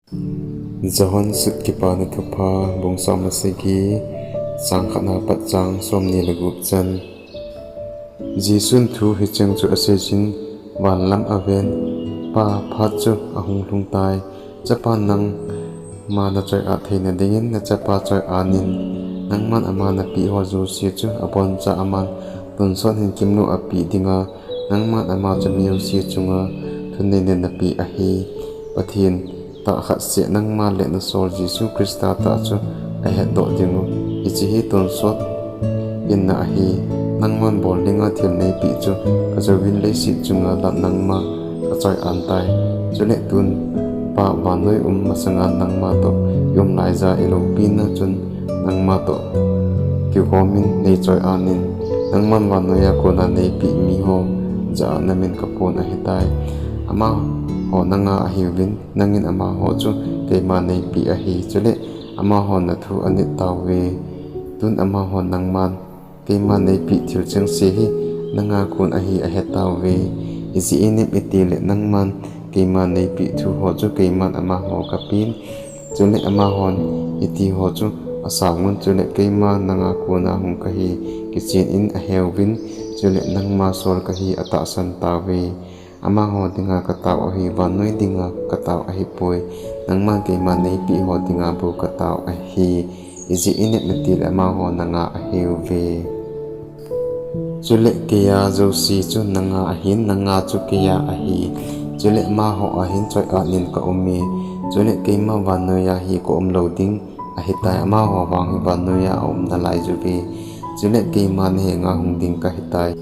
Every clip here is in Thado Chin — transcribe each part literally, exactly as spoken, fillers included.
Johan Sut Kipana Thupha, bung som le sagi, chang khatna pat chang somni le gup chan. Jesun thu hicheng chu aseijin, van lam aven, Pa, phat chu ahung lhung tai. Chapa nangma nachoi-at theina dingin nachapa choi-anin, nangman ama napeh ho jouse chu aboncha aman tonsot hin kimlou apeh dinga, nangman ama chu mi jouse chunga thuneina napeh ahi. Pathen tah khat seh nangma le nasol Jesu Christa tah chu ahetdoh dingu. Hiche hi tonsot hinna ahi. Nangman bol dinga thil neipeh chu kajouvin leiset chunga lam nangma kachoi-an tai. Chule tun Pa vannoi um masanga nangma toh i um laija i loupina chun nangma toh kigom in neichoi-anin, nangman vannoiya kona neipeh miho jah a namin kaphon ahitai. Amaho nanga ahiuvin, nangin amaho chu keima neipeh ahi, chule amahon nathu anit tauve. Tun amahon nangman keima neipeh thil chengse hi nanga kon ahi ahetauve. Ijeh inem itile nangman keima neipeh thuho chu keiman amaho kapen, chule amahon hitiho chu asangun, chule keima nanga kona hung kahi kichen in aheuvin, chule nangma sol kahi atahsan tauve. Amaho dinga katao ahi, vannoi dinga katao ahipoi. Nangman keima neipeh ho dinga bou katao ahi. Ijeh inem itile amaho nanga ahiuve. Chule keiya jouse chu nanga ahin, nanga chu keiya ahi. Chule amaho a hin choi-at nin kaume. Chule keima vannoiya hi kaum lou ding ahitai, amaho vang hi vannoiya aum nalaijuve. Chule keima nahenga hung ding kahitai.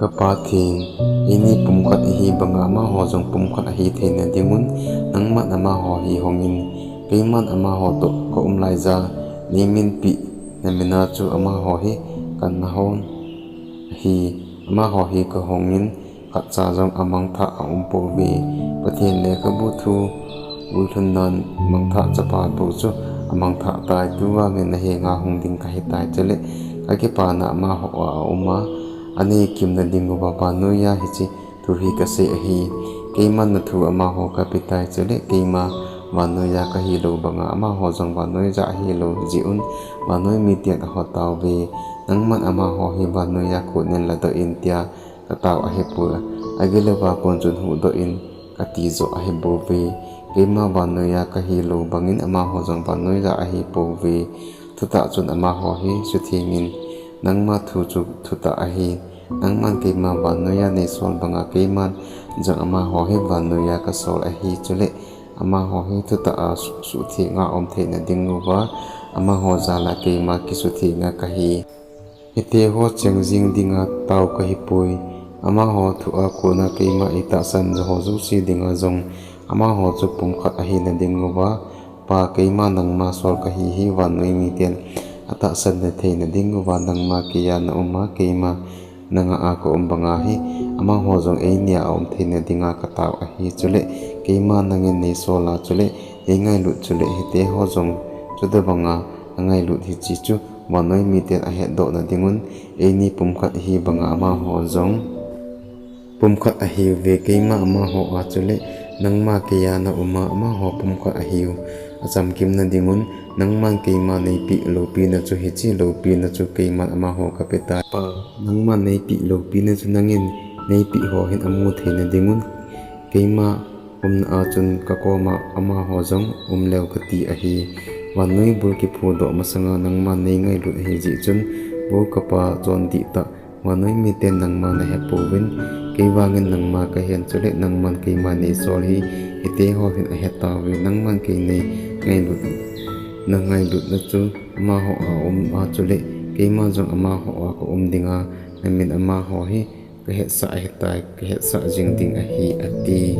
Ka Pathen, eini pumkhat ihi banga amaho jong pumkhat ahi theina dingun, nangman amaho hi hongin, keiman amaho toh kaum laija, neiminpeh namina chu amaho hi kanahon ahi, amaho hi kahongin, khatcha jong amangthah aumpouve. Pathen lekhabu thu guilhunnan mangthah chapa bou chu amangthah tai, tuvangin nahenga hung ding kahitai, chule kakipana amaho a auma, anei kimna dinguva vannoiya hiche thu hi kasei ahi. Keiman nathu amaho kapetai, chule keima vannoiya kahilou banga amaho jong vannoiya ahilou jeh un, vannoi miten ahotauve. Nangman amaho hi vannoiya kon in ladoh in tia katao ahipoi, agilouva kon chun huhdoh in kati joh ahibouve. Keima vannoiya kahilou bangin amaho jong vannoiya ahipouve. Thutah chun amaho hi suthengin, nangma thu chu thutah ahi. Nangman keima vannoiya neisol banga keiman jong amaho hi vannoiya kasol ahi, chule amaho hi thutah a su-, suthenga aum theina dinguva, amaho jala keima kisuthenga kahi. Hiteho cheng jing dinga tao kahipoi. Amaho thua kona keima eitahsan joho jouse dinga jong amaho chu pumkhat ahina dinguva, Pa, keima nangma sol kahi hi vannoi miten atahsan na theina dinguva, nangma keiya nauma, keima nanga a kaum banga hi amaho jong einia aum theina dinga katao ahi. Chule keima nangin neisola, chule neingailut, chule hiteho jong chutobanga angailut hiche chu vannoi miten ahetdohna dingun, eini pumkhat ihi banga amaho jong pumkhat ahiuve. Keima amaho a, chule nangma keiya nauma, amaho pumkhat ahiu achamkimna dingun, nangman keima neipeh loupina chu, hiche loupina chu keiman amaho kapetai. Pa, nangman neipeh loupina chu nangin neipeh ho hin amu theina dingun, keima umna a chun kakoma amaho jong umleu kati ahi. Vannoi bul kiphudoh masanga nangman neingailut ahijeh chun, bul kapa chondihtah vannoi miten nangma nahepouvin, keivangin nangma kahen, chule nangman keima neisol hi hiteho hin ahetauve. Nangman kei neingailut, nangailutna chu amaho a aum a, chule keiman jong amaho a kaum dinga, namin amaho hi kahetsah ahitai, kahetsah jing ding ahi, ati.